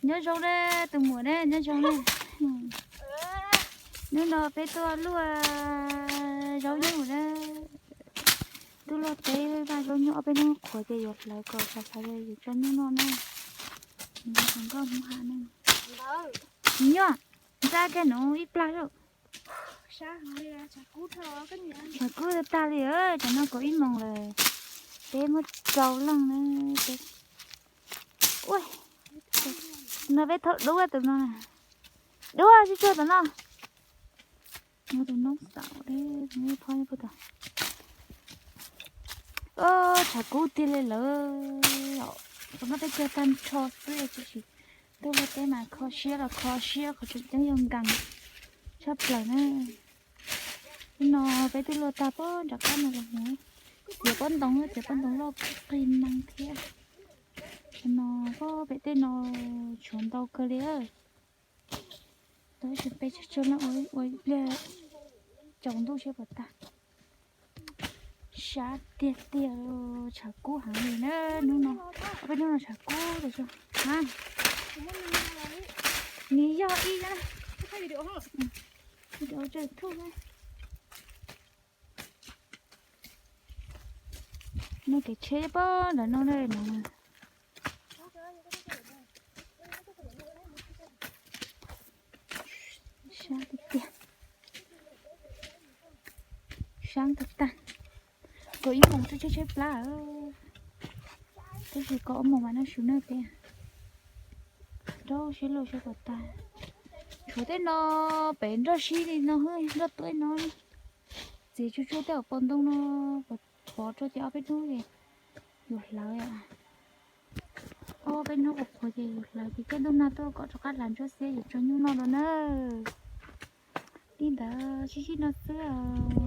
Nyob zoo na, tus muam na, nyob zoo na. Hnub no peb tuaj luaj zaub nyuj na. Tuaj luaj teb vaj zaub nyuj, ob peb hnub qhuav ces yuav hlawv kom hlawv hlawv yuav tso nyuj noj na. Nkauj Hmoob Ham na. Nyuaj, ntxab kiag nuv ib plag lauj. Tshav kub tag li, tsam no kaum ib moos lawm, peb muab rau leej na. No peb thauj dub tus no, dub tsis tsuag tom no. Tus noob xaum, phob pug tag. Tshav kub tiag li lawm, tau muab peb cog tag nrho xwb tiam sis tuaj luaj teb mas kho siab los kho siab qhov tseem ceeb yog nkees tshaj plaws na. Hnub no peb twb luaj tag pob nram qab no los mus, txiav pob ntoo, txiav pob ntoo loj qig neeg thiab. No pob pem tej no tshuav ntau kawg li. Tab sis peb tsis tshua leej ua ib pliag tsaus ntuj seb puas tag. Sab tiag tiag, tshav kub heev li na hnub no. Peb hnub no tshav kub tas zog. Nws yog ib, no kev tsheb pob ntawm no na. Sab tiag tiag, sab tag tag. Kaum ib moos tsheb tsheb plab, tab sis kaum ob moos mas noj su na peb. Rau siab luaj seb puas tag. Tshuav tej no pem nroj sib li no, nroj tuaj no. Txiav tsuag tsuag tej uas pom ntoo no, pov rau ces ob peb hnub ces yuav hlawv. Ob peb hnub qhuav qhuav ces yuav hlawv ces caij ntuj nag tuaj kom rov qab hlawv ntsuab xiab yuav tso nyuj noj lawm na. Li ntawd sib sib no xwb os.